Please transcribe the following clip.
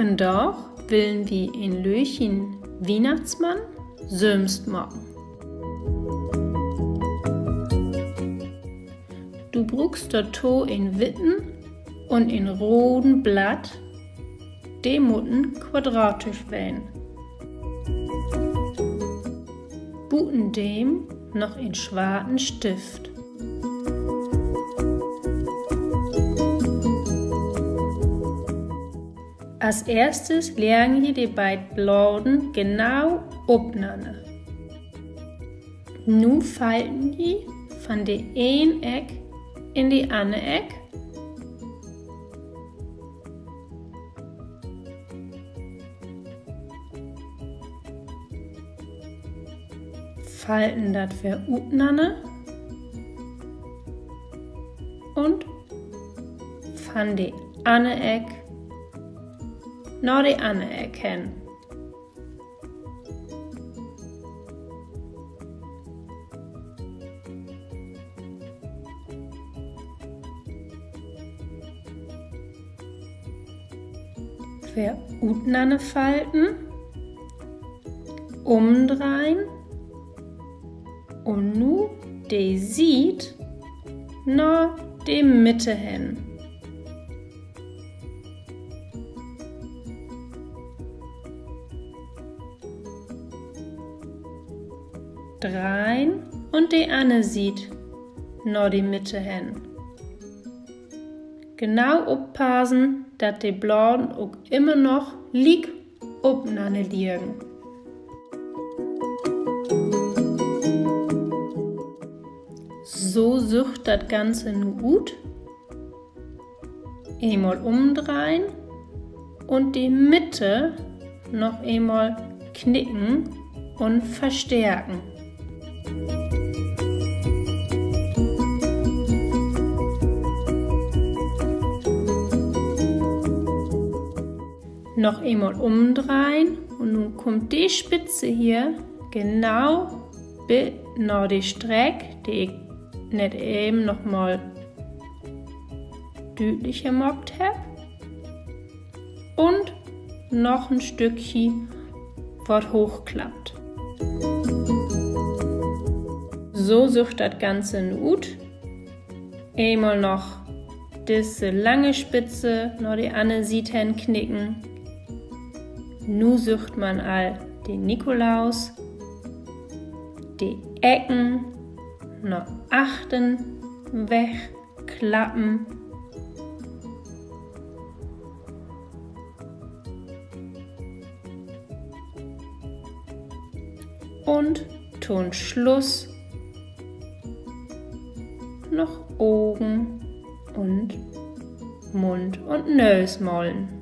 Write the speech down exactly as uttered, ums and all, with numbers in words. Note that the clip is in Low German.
Vandaag willen wi en lüttjen Wiehnachtsmann sülvst maken. Du bruukst dorto en witten un en roden Blatt, de mutten quadratisch ween. Buten dem noch en swarten Stift. As eerstes leggen ji de beid Bladen genau opnanner. Nu falten ji van de een Eck in de anner Eck. Falten dat weer utnanner un van de anner Eck na de anner Eck hen. Weer utnanner falten, umdreihen un nu de Siet na de Mitte hen. Dreihen un de anner Siet na de Mitte hen. Genau oppassen, dat de Bladen ok immer noch liek opnanner liggen. So süht dat Ganze nu ut. Eenmal umdreihen un de Mitte noch eenmal knicken un verstärken. Noch eenmal umdreihen un nu kummt de Spitze hier genau bit na de Streck, de ik net even noch mal düütlich maakt hebb. Un noch en Stückje, wat hoochklappt. So süht dat Ganze nu ut. Eenmal noch disse lange Spitze na de anner Siet hen knicken. Nu süht man al de Nikolaus, de Ecken na achtern wegklappen. Un to'n Sluss noch Ogen un Mund un Nöös malen.